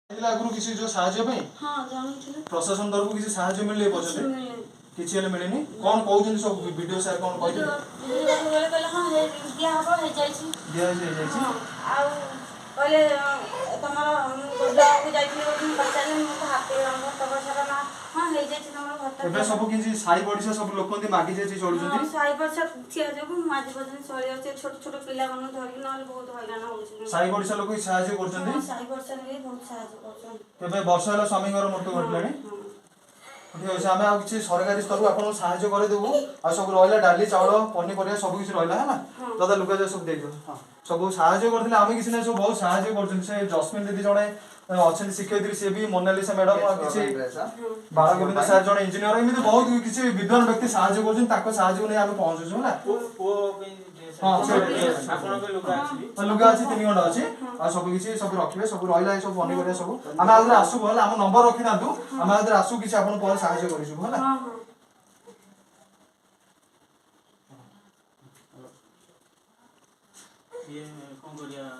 ଆଗରୁ କିଛି ଯୋଉ ସାହାଯ୍ୟ ପାଇଁ ହଁ, ଜଣେଇଥିଲୁ। ପ୍ରଶାସନ ତରଫରୁ କିଛି ସାହାଯ୍ୟ ମିଳିଲେ କିଛି ପର୍ଯ୍ୟନ୍ତ ମିଳିନି। କିଛି ହେଲେ ମିଳିନି। କଣ କହୁଛନ୍ତି ସବୁ ବିଡିଓ ସାର୍ କଣ କହିଥିଲେ? ଭିଡ଼ିଓ ପାଖକୁ ଗଲେ କହିଲେ ହଁ ଦିଆ ହବ, ହେଇଯାଇଛି। ଦିଆହେଇଛି, ହେଇଯାଇଛି। ହଁ, ଆଉ କହିଲେ ତମର ବ୍ଲକକୁ ଯାଇଥିଲି ଗୋଟେ, ମୁଁ ପଚାରିଲି, ମୁଁ ତ ହାପି ଭତ୍ତା ପଇସା ନା, ହଁ ହେଇଯାଇଛି ତମର ଭତ୍ତା। ଏବେ ସବୁ କିଛି ସାହି ପଡିଶା ସବୁ ଲୋକ ଏମିତି ମାଗି ଯାଇ ଚଳୁଛନ୍ତି। ହଁ, ସାହି ପଡ଼ିଶା ଥିବା ଯୋଗୁଁ ମୁଁ ଆଜି ପର୍ଯ୍ୟନ୍ତ ଚଳି ଅଛି, ଛୋଟ ଛୋଟ ପିଲାମାନଙ୍କୁ ଧରିକି, ନହେଲେ ବହୁତ ହଇରାଣ ହଉଛି ମୁଁ। ସାହି ପଡିଶା ଲୋକ ବି ସାହାଯ୍ୟ କରୁଛନ୍ତି। ହଁ, ସାହି ପଡ଼ିଶାରେ ବି ବହୁତ ସାହାଯ୍ୟ କରୁଛନ୍ତି। ଏବେ ବର୍ଷ ହେଲା ସ୍ୱାମୀଙ୍କର ମୃତ୍ୟୁ ଘଟିଲାଣି। ହଁ। ଠିକ ଅଛି, ଆମେ ଆଉ କିଛି ସରକାରୀ ସ୍ତରରୁ ଆପଣଙ୍କୁ ସାହାଯ୍ୟ କରିଦେବୁ। ଆଉ ସବୁ ରହିଲା ଡାଲି, ଚାଉଳ, ପନିପରିବା ସବୁ କିଛି ରହିଲା, ହେଲା। ହଁ। ଦାଦା, ଲୁଗା ଯାକ ସବୁ ଦେଇଦିଅ। ହଁ, ସବୁ ସାହାଯ୍ୟ କରିଥିଲେ, ଆମେ କିଛି ନାହିଁ, ସବୁ ବହୁତ ସାହାଯ୍ୟ କରୁଛନ୍ତି। ସେ ଜସ୍ମିନ ଦିଦି ଜଣେ ଅଛନ୍ତି ଶିକ୍ଷୟିତ୍ରୀ, ସିଏ ବି, ମୋନାଲିସା ମ୍ୟାଡମ, ଆଉ କିଛି ବାଳଗୋବିନ୍ଦ ସାର୍ ଜଣେ ଇଞ୍ଜିନିୟର, ଏମିତି ବହୁତ କିଛି ବିଦ୍ୱାନ ବ୍ୟକ୍ତି ସାହାଯ୍ୟ କରୁଛନ୍ତି। ତାଙ୍କ ସାହାଯ୍ୟକୁ ନେଇ ଆମେ ପହଞ୍ଚୁଛୁ, ହେଲା। ହଁ, ଲୁଗା ଅଛି, 3 ଖଣ୍ଡ ଅଛି। ଆଉ ସବୁ କିଛି ସବୁ ରଖିବେ, ସବୁ ରହିଲା ଏ ସବୁ ପନିପରିବା ସବୁ। ଆମେ ଆଉଥରେ ଆସିବୁ, ହେଲା। ଆମ ନମ୍ବର ରଖିଥାନ୍ତୁ, ଆମେ ଆଉଥରେ ଆସିବୁ, କିଛି ଆପଣଙ୍କୁ ପରେ ସାହାଯ୍ୟ କରିଯିବୁ, ହେଲା। ହଁ ହଁ। ଇଏ କଣ କରିବା?